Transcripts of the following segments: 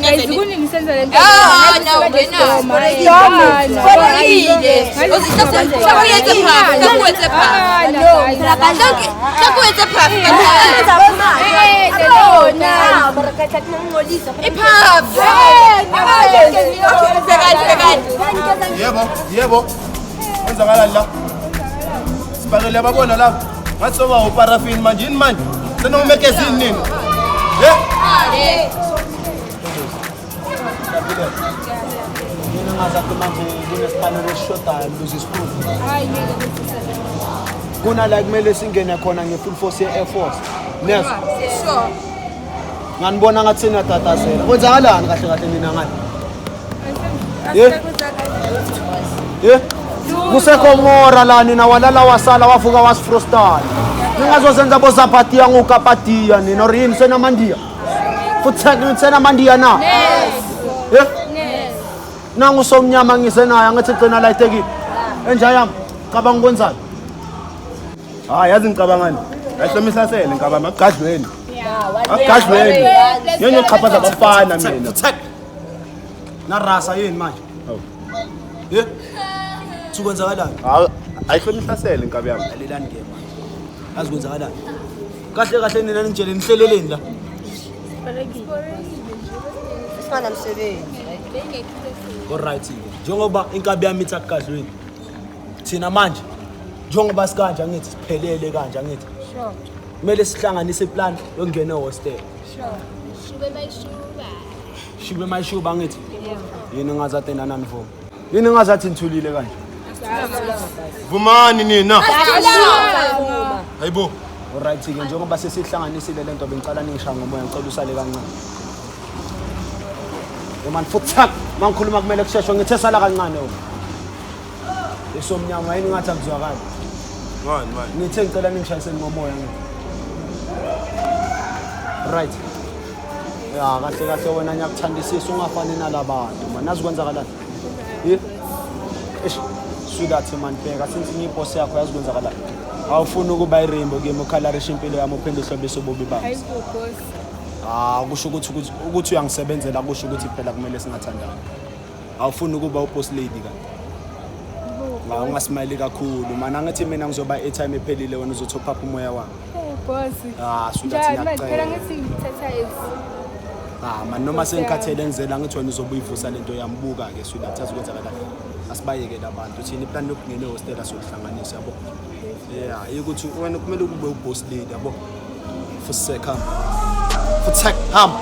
Guys, nenze. kunini senza le nto? Ah, na ungena. Sibolekile. Hlakuyenze phafu, hlakuyenze phafu. Hlakuyenze phafu. Iphafu. Bhekani, bhekani. Yebo, yebo. Kwenzakalani la? Sibhakele yababona lapha. Ngathi soba uparafini manje yini manje? Senomegazini nini? Eh? Yini ngazathi manje kunesiphanelo esishodayo mluzi isikhulu. Kuna la kumele singene khona nge-full force ye-Air Force. Nes. Sure. Nganibona ngathi seniyatatazela. Kwenzakalani kahle kahle nina ngani? Ye? Ye? Kusekomora la nina walala wasala wavuka wasifrostala. Ningazozenza bozapatiya ngokapatiya nina or yini senamandiya? Futhi senamandiya na? Ye? Nangu somnyama ngisenayo angithi gcina layitekile. Enja yami, cabanga kwenzani? Hayi yazi ngicabangani. Ahlomisa sele ngicabanga agadlweni. Agadlweni. Nyenye uxhaphaza abafana mina. Futhi narasa yini manje? Hawu. Ye? Thukwenzakalani? Hayi ayihlomisa sele inkabi yami. Lalelani ke manje. Yazi kwenzakalani? Kahle kahle nina ningitshele nihleleleni la. Singanamsebenzi. Alright ke. Njengoba inkabi yami ithi akugadlweni. Thina manje njengoba sikanje angithi siphelele kanje angithi. Kumele sihlanganise iplan yokungena ehostel. Shibe mayishuba angithi. Yini ngazathi nananivuma. Yini ngazathi nithulile kanje? Vumani nina. Hayibo. Alright ke njengoba sesihlanganisile lento bengicela ningishaya ngomoya ngicela usale kancane. Man futhi mangikhuluma kumele kusheshwe ngithe sala kancane wena. Esomnyama yini ngathi akuzwakali. Ngani manje? Ngithe ngicela ningishayiseni ngomoya ngithi. Right. Ya kahle kahle wena ngiyakuthandisisa ungafani nalabantu man. Nazi kwenzakalani? Ye? Eish, sweetheart man bheka since ngiyiboss yakho yazi kwenzakalani. Awufuni ukuba i-rainbow kimi ukhalarisha impilo yami uphinde uhlobise ububi bami. Hayi bo boss. Ah kusho ukuthi uyangisebenzela kusho ukuthi phela kumele singathandani. Awufuni ukuba uboss lady kanti. La ungasmile kakhulu mana ngithi mina ngizoba airtime ephelile wena uzotop up umoya wami. Hey boss. Ah sweetheart Njani manje phela ngiyacela. ngithi ngithatha is Ah man noma sengikhathele ngizela ngithi wena uzobe uyivusa lento yambuka ke sweetheart yazi kwenzakalani. Asibayeke labantu thina iplan yokungena ehostel asokuhlanganisa yabo. Yeah, ukuthi wena kumele kube uboss lady yabo. Fusek hamba. Futsek hamba.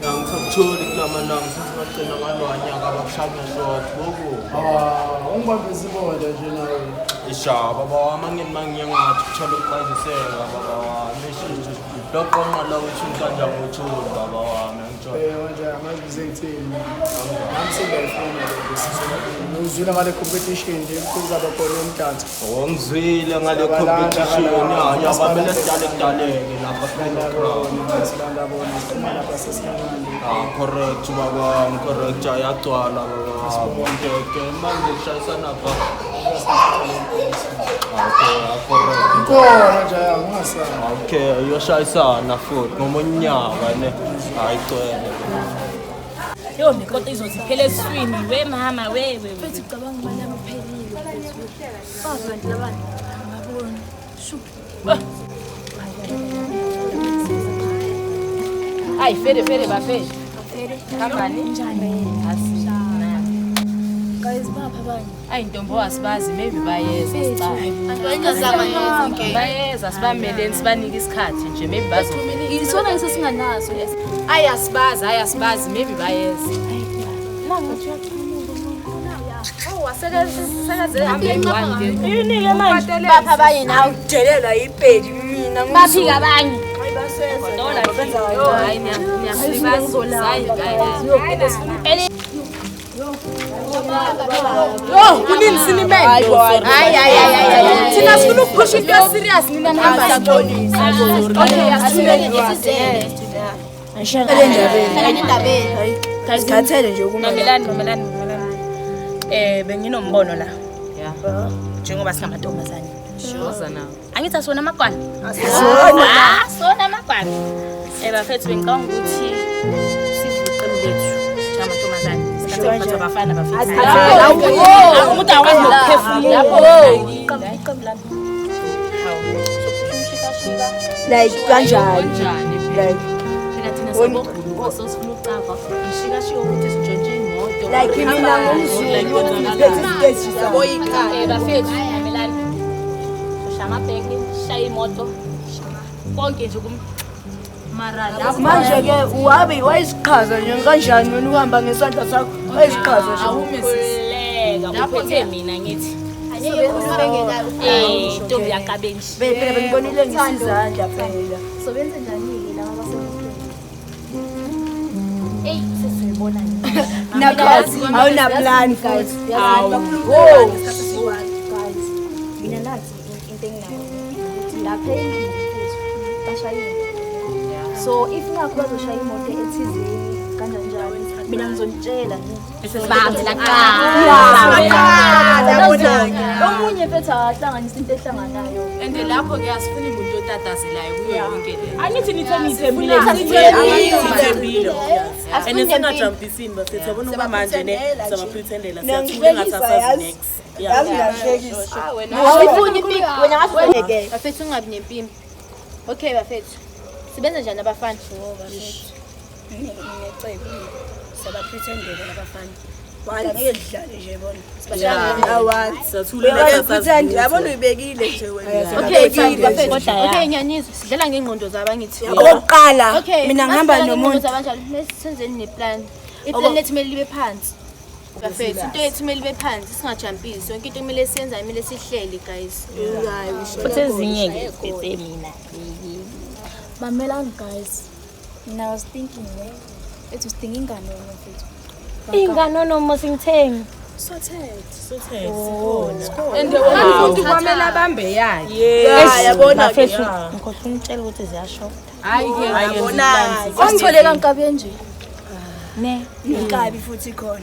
Ngisakutholi kulamalanga sesingagcina ngalwanyaka abakushaya ngeshot boku. Ah, ungibambe isibonda nje nawe. Isha baba wami angeni mangiye ngathi kuthola ukuqaziseka baba wami. Eish, Loqonqa la uthi kanjani uthuli baba wami angithola. Eh manje angazi ngithini. Nami sengiyayifuna le nto. Ngizwile ngale competition nje kuzaba khona umdanso. Oh ngizwile ngale competition ya ya kwamele sidale kudaleke lapha Silanda bona, silanda bona, siphuma lapha sesikamanje. Ah correct baba wami correct ayagcwala baba wami. Okay okay manje kushayisana ba. Okay ah, correct. Khona nje ungasali. Okay, uyoshayisana futhi ngomonyaka ne. Hayi cwele. Yo mikoto izoziphela esiswini we mama we we. we. Mfethu ucabanga imali yami iphelile mfethu. Bazi kanti labantu angaboni. Shu. Hayi fere fere bafere. Fere. Hambani? Njani? Asina. Guys bapha abanye. Hayi ntombo asibazi maybe bayeza sicabanga. Bayeza sibameleni sibanike isikhathi nje maybe bazovela. Isona leso singanaso lesi. Hayi asibazi hayi asibazi maybe bayeza. Oh wasekaze hambe one ke. Yini-ke manje? Bapha abanye nawe udelelwa ipedi mina. Baphika abanye. Yo hayi niyasilibaza. Hayi hayi. Yo, kunini sinimele? Hayi hayi hayi hayi. Thina sifuna ukuphusha into serious nina nihamba siyaxolisa. Okay, asithumele Endabeni. Sikhathele nje ukuma. Mamelani mamelani mamelani. Benginombono la. Njengoba singamantombazane. Woza nawo. Angithi asona amagwala? Asona amagwala. Bafethu bengicabanga ukuthi sivuke iqembu lethu njengamantombazane. Sikhathi ukuphathwa abafana bafethu. Umuntu akwazi nokuphefumula. Iqembu lami. Hawu. Sokuphusha umshikashika. Like kanjani? Like Phela thina saboguluka sosifuna ukucava. Umshikashika ukuthi sijontshe imoto. Like mina ngumZulu ngiphethe isiteji sabo. Bafethu mamelani. Shaya amabhenki, shaya imoto. Konke nje kum mara lapho Manje ke uwabe wayiziqhaza nje kanjani wena uhamba ngesandla sakho wayiziqhaza nje. Awume sisi. Uphethe mina ngithi. Ntombi yakabenji. Phela bengibonile ngisizandla phela. Sobenze njani-ke laba abasemotweni? Eyi, sesiyibona Nakho awuna plan futhi. Guys, mina nathi into enginayo ukuthi lapha endlini futhi bashaya imoto. So if ngakho bazoshaya imoto ethizeni kanjani njani, mina ngizonitshela nje. Bese sibahambela kuqala. Omunye mfethu akahlanganisa into ehlanganayo. And lapho ke asifuni umuntu otatazelayo kuyo yonke le. Angithi nithe nithembile. Sithembile. And singajumpisini bafethu yabona uba manje ne siyabapretendela siyathula ngathi asazi next. Yazi ngiyahlekisa. Awufuni impimpi, wena ngathi bafethu ungabi nempimpi. Okay bafethu. Sibenza njani abafana? Nginecebo. Siyabapretendela abafana. Ngeke dlale nje bona. Siyathula ngathi asazi. Yabona uyibekile nje wena. Okay bafethu. Okay ngiyanizwa. Sidlala ngengqondo zabo angithi. Okokuqala Okay. mina ngihamba masidlala ngengqondo nomuntu. zabanjalo. Senzeni neplan. Iplan lethu kumele libe phansi. Bafethu, into yethu kumele ibe phansi singajampisi. Yonke into kumele siyenzayo kumele sihlele guys. Futhi ezinye ke ziphethe mina. Mamelani guys. Mina I was thinking ne. Ethi sidinga inganono mfethu. Inganono mos ngithengi. And wonke umuntu kwamele abambe yakhe. Yabona Bafethu ngikhohlwa ukutshela ukuthi ziyashoda. Hayi ke yabona. Ongithole kankabi enje. Ne. Inkabi futhi khona.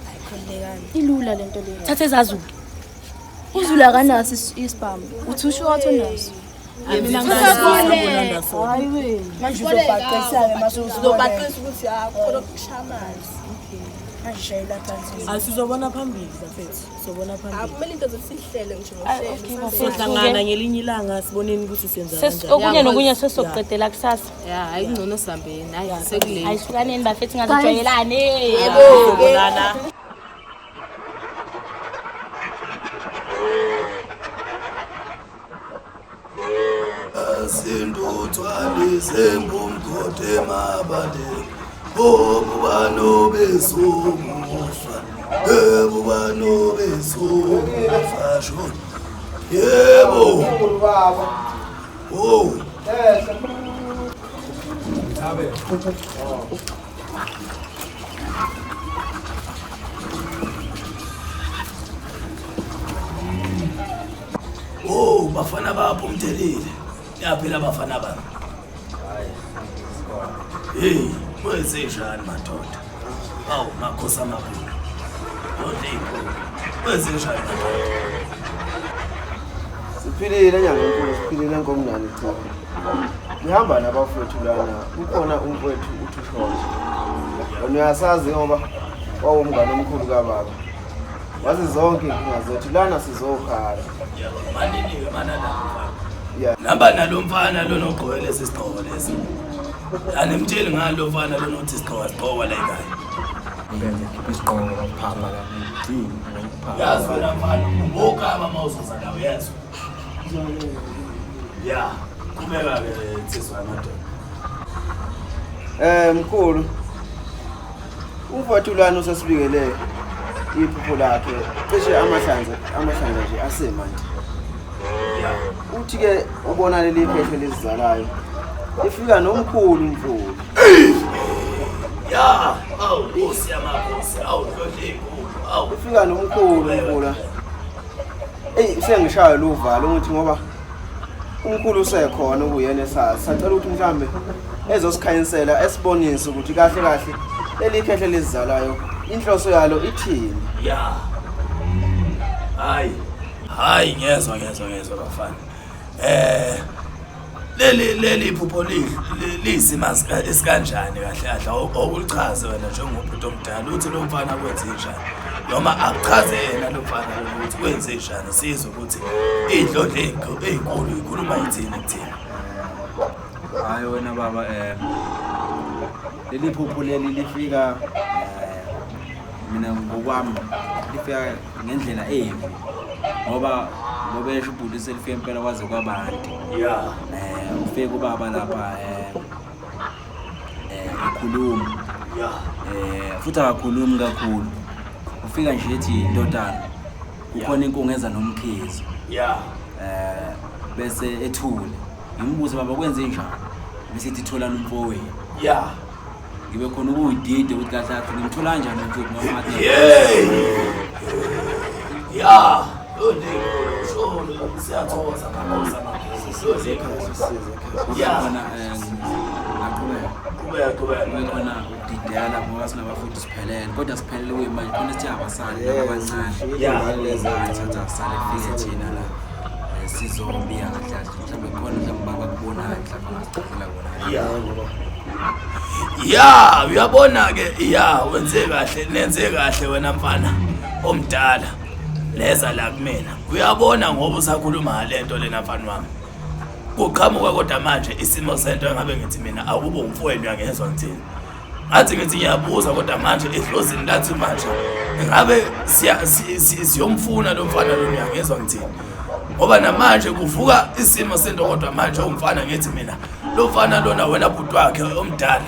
Ayikhululekani. Ilula lento leyo. Thatha ezazulu. Uzulu akanaso isibhamu. Uthi usho wathi unaso. Hayi wena. Manje uzobhaqisa-ke mase uzobhaqisa ukuthi khona okushaya amanzi. Manje shayela phansi. Asizobona phambili bafethu. Sizobona phambili. Kumele into zesihlele nje ngohlelo. Sohlangana ngelinye ilanga siboneni ukuthi senza kanjani. Okunye nokunye sesizoqedela kusasa. Ya, hayi kungcono sihambeni. Hayi sekulate. Ayihlukaneni bafethu ngazijwayelane. Sizobonana. Sinduthwane sembumgode emabandeni obubano besomufa ebubano besomufa shona yebo Baba. oh Oh bafana bapho umthelile yaphela bafana bami. Hey kwenzenjani madoda? Awu makhosi amakhulu. Odingo. Kwenzenjani madoda? Siphilile nyanga enkulu, siphilile nkomnani cha. Ngihamba nabafowethu lana, kukhona umfowethu uThushonje. Wena uyasazi ngoba wawumngane omkhulu kababa. Wazi zonke inkinga zethu lana sizokhala. Manini-ke mana la mfana. Yeah. Namba nalo mfana lona ogqoke lesi sigqoko lesi. Animtsheli ngalo lo mfana lona othi sigqoko sigqokwa la ekhaya. Ngenze khipha isigqoko ngaphapha la. Ngikuphapha. Yazi wena mfana ubokama uma uzoza la uyezwa. Ya, qhubeka-ke nsizwa yamadoda. Mkhulu. Umfowethu lana usesibikele iphupho lakhe cishe amahlanza nje asemanje. Uthi ke ubona leli khehle lezizalayo. Ifika nomkhulu mfowethu. Ya, awu Nkosi yamakhosi, awu Nkosi enkulu, awu. Ifika nomkhulu mkhulu. Ey sengishaya luvalo ukuthi ngoba umkhulu usekhona ukuyena esazi. Sacela ukuthi mhlambe ezosikhanyisela esibonise ukuthi kahle kahle leli khehle lezizalayo inhloso yalo ithini. Ya. Hayi. Hayi ngiyezwa ngiyezwa ngiyezwa bafana. Leli iphupho liyisimo esikanjani kahle kahle okulichaze wena njengobhuti omdala uthi lo mfana kwenze njani noma akuchaze yena lo mfana ukuthi kwenze njani sizwe ukuthi iy'ndlondlo ey'nkulu ikhuluma ithini kuthina. Hayi wena baba, leli phupho leli lifika mina ngokwami lifika ngendlela embi ngoba esho ubhuti selifike impela kwaze kwabantu. Ufike ubaba lapha ekhuluma. Futhi akakhulumi kakhulu. Ufika nje ethi ndodana kukhona inkungu eza nomkhizo. Bese ethule. Ngimbuze baba kwenze njani? Bese ethi tholana umfowenu. Ngibe khona ukuyidide ukuthi kahle kahle ngimthola kanjani umfowethu noma ngathi Ya, siyathokoza khona ngaqhubeka. Qhubeka. Kube khona ukudidela ngoba singabafundi siphelele kodwa siphelele kuyimanje khona sithi abasali abancane. Thatha asale fike thina la sizobiya kahle kahle mhlawumbe khona mhlawumbe bakubonayo mhlawumbe angasichazela kona. Ya, uyabona ke ya wenze kahle nenze kahle wena mfana omdala leza la kumina. Uyabona ngoba usakhuluma ngalento lena mfana wami. Kuqhamuka kodwa manje isimo sento engabe ngithi mina akube umfowenu uyangezwa ngithini. Ngathi ngithi ngiyabuza kodwa manje edlozini lathi manje ngabe siyomfuna lo mfana lo uyangezwa ngithini. Ngoba namanje kuvuka isimo sento kodwa manje umfana ngithi mina lo mfana lona wena bhuti wakhe omdala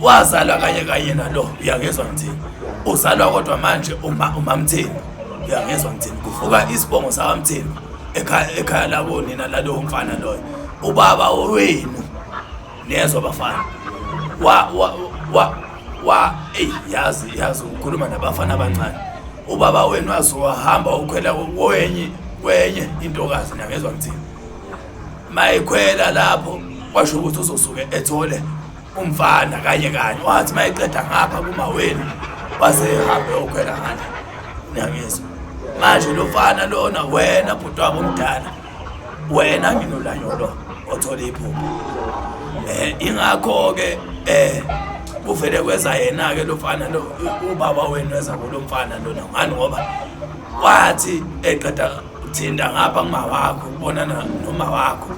wazalwa kanye kanye nalo uyangezwa ngithini. Uzalwa kodwa manje uMamthembu uyangezwa ngithini. Kuvuka isibongo sakaMthembu ekhaya labo nina lalowo mfana loyo ubaba wenu niyezwa bafana wa yazi ukukhuluma nabafana abancane. Ubaba wenu wahamba ukhwela kwenye intokazi niyangezwa ngithini. Mayikhwela lapho kwasho ukuthi uzosuke ethole umfana kanye kanye wathi mayiqeda ngapha kumawenu wasehambe ukhwela ngale niyangezwa. Manje lo mfana lona wena bhuti wabo omdala wena nginolanyo lo othola iphupho. Ingakho ke kuvele kweza yena ke lo mfana lo ubaba wenu weza kulo mfana lona ngani ngoba wathi eqeda uthinta ngapha kuma wakho ubonana noma wakho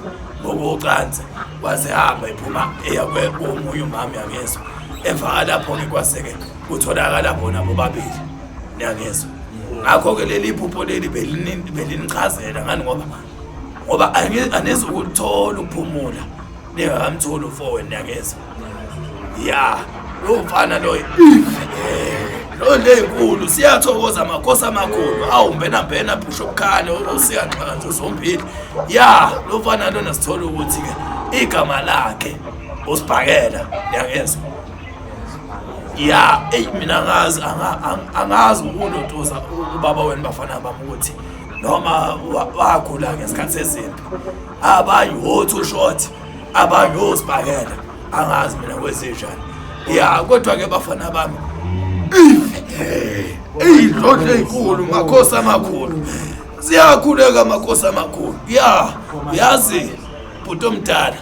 ngokucansi wasehamba ephuma eya komunye umama uyangezwa. Emva lapho ke kwaseke kutholakala bona bobabili niyangezwa. Ngakho ke leli phupho leli belinichazela ngani ngoba anizukuthola ukuphumula ningakamtholi umfowenu niyangezwa. Ya lo mfana lo lo lenkulu siyathokoza amakhosi amakhulu awumbena mbena phusho bukhane usiyanxanza zombili. Ya lo mfana lona sithola ukuthi ke igama lakhe usibhakela niyangezwa. Ya mina angazi angazi ulotoza ubaba wenu bafana bami ukuthi noma wakhula ngesikhathi sezimpi abanye othu short abanye osibhakela angazi mina kwezinjani. Ya kodwa ke bafana bami iy'ndlondlo ey'nkulu makhosi amakhulu siyakhuleka amakhosi amakhulu. Ya yazi bhuti omdala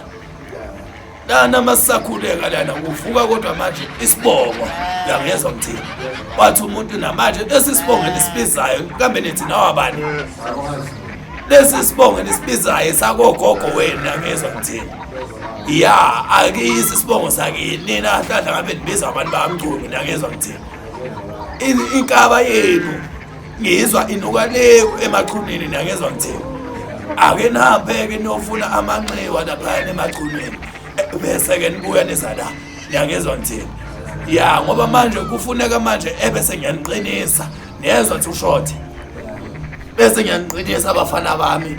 lana masisakhuleka lana kuvuka kodwa manje isibongo uyangezwa ngithini. Wathi umuntu namanje lesi sibongo nisibizayo kambe nithi nawabani lesi sibongo nisibizayo sakogogo wenu uyangezwa ngithini. Ya akuyisi isibongo sakini nina hlahla ngabe nibiza abantu bamchunu niyangezwa ngithini. Inkaba yenu ngizwa inuka le emachunini niyangezwa ngithini. Ake nihambe-ke niyofuna amanxiwa laphayana emachunini bese-ke nibuya niza la niyangezwa ngithini. Ya ngoba manje kufuneka manje ebese ngiyaniqinisa niyezwa thi ushothe bese ngiyaniqinisa abafana bami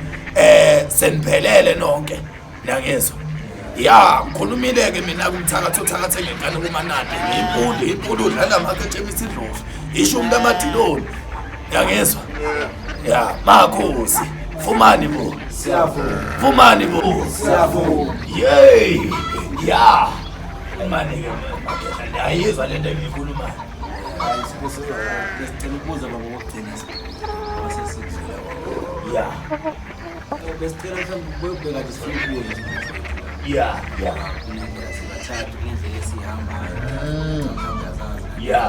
seniphelele nonke niyangezwa. Ya ngikhulumile ke mina kumthakathi uthakathe ngenkani kumanandi impulu udlala amaketshe isidlovu ishumi lamadiloni niyangezwa. Ya makhosi fumani bo siyavuma fumani bo siyavuma. Yey ya manje ke makhehla ayizwa lento engiyikhulumayo. Sicela ukubuza baba kokugcina. Ya. Besicela mhlawumbe ubuyobheka nje sifuna ukubuya nje. Ya, ya. Kunendlela sibathathu, kunendlela esiyihambayo. Mhlawumbe uyazazi. Ya,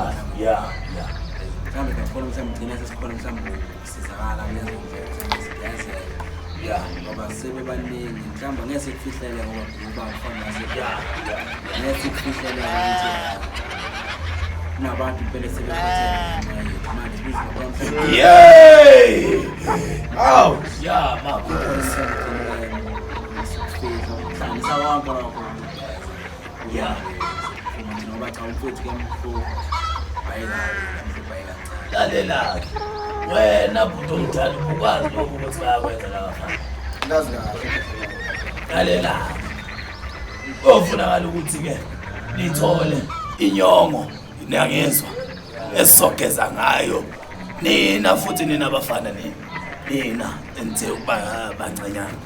ya, ya. Mhlawumbe ngakhona mhlawumbe gcina sesikhona mhlawumbe ukusizakala kulezo ndlela mhlawumbe siyazeka. Ya. Ngoba sebebaningi mhlawumbe ngeke sikufihlele ngoba uba mfana wase. Ya, ya. Ngeke sikufihlele ukuthi kunabantu impela sebephatheka ngenxa yethu manje sibiza ngoba mhlawumbe Yey! Aw, ya makhosi. Hlanganisa wonke lokho. Ya. Ngoba cha umfowethu kuyamhlupha. Bayekabi, kuyamhlupha kancane. Lalela-ke. Wena bhuti omdala ukwazi lokhu ukuthi bayakwenza laba bafana. Ngazi kahle. Lalela-ke. Kofunakala ukuthi-ke nithole inyongo niyangizwa esizogeza ngayo nina futhi nina bafana nina nina enithe ukuba bancanyana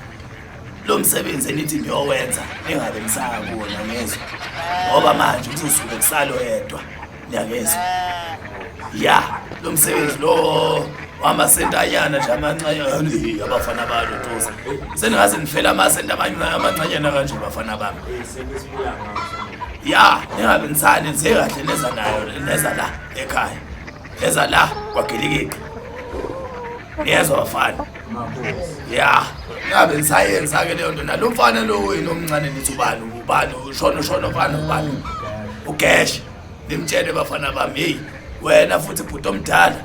lo msebenzi enithi niyowenza ningabe nisaya kuwo niyangizwa ngoba manje kuzosuke kusalo yedwa niyangizwa ya lo msebenzi lo wamasentanyana nje amancanyana abafana bayalotoza seningaze nifele amasenti amancanyana kanje bafana bami ya ningabe nisale nje kahle neza nayo neza la ekhaya neza la kwaGilikidi niyezwa bafana ya ningabe nisayenza-ke leyo nto nalo mfana lo wenu omncane nithi ubani ubani ushono shono mfana ubani ugeshe nimtshele bafana bami heyi wena futhi bhuti omdala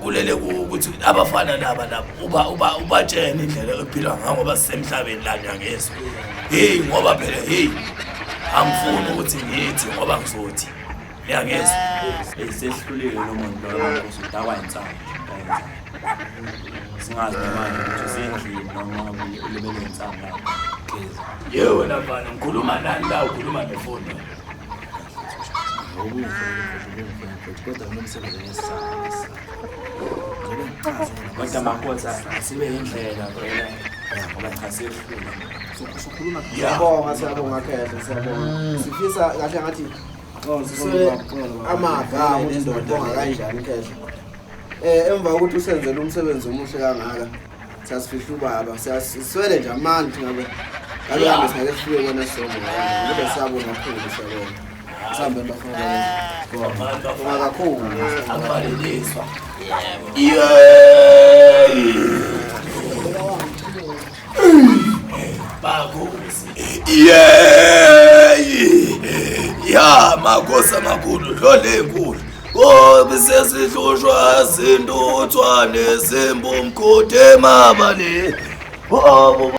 kulele ukuthi abafana laba laba uba uba ubatshene indlela ephilwa ngayo ngoba sisemhlabeni la ngiyangezwa heyi ngoba phela heyi angifuni ukuthi ngithi ngoba ngizothi ngiyangezwa Sehlulile lo muntu lo makhosi udakwa insangu nje, udakwa insangu. Singazi namanje ukuthi usendlini noma ulibele insangu lapho. Geza. ye wena mfana ngikhuluma nani la ukhuluma nefoni Kodwa kunomsebenzi engesisaba. Ngizobe ngichazela. Kodwa makhosi asibe indlela vele ngoba cha sehlulile. Usukhuluma Siyabonga, siyabonga Khehla, siyabonga. Sifisa kahle ngathi siswele amagama ukuthi sibonga kanjani Khehla. Emva kokuthi usenzele umsebenzi omuhle kangaka, siyasifihla ubaba, siyaswele nje amandla ngabe ngabe kambe singake sifike kona sizobonga kanjani. Kodwa siyabonga kakhulu, siyabonga. Sihambe bafana bakithi. Bonga kakhulu. Akubaleliswa. Yeyi! Makhosi. Yeyi! Ya makhosi amakhulu dlole enkulu. Ngoba sesihlushwa zintuthwane zimbumkhude emabale. Ngoba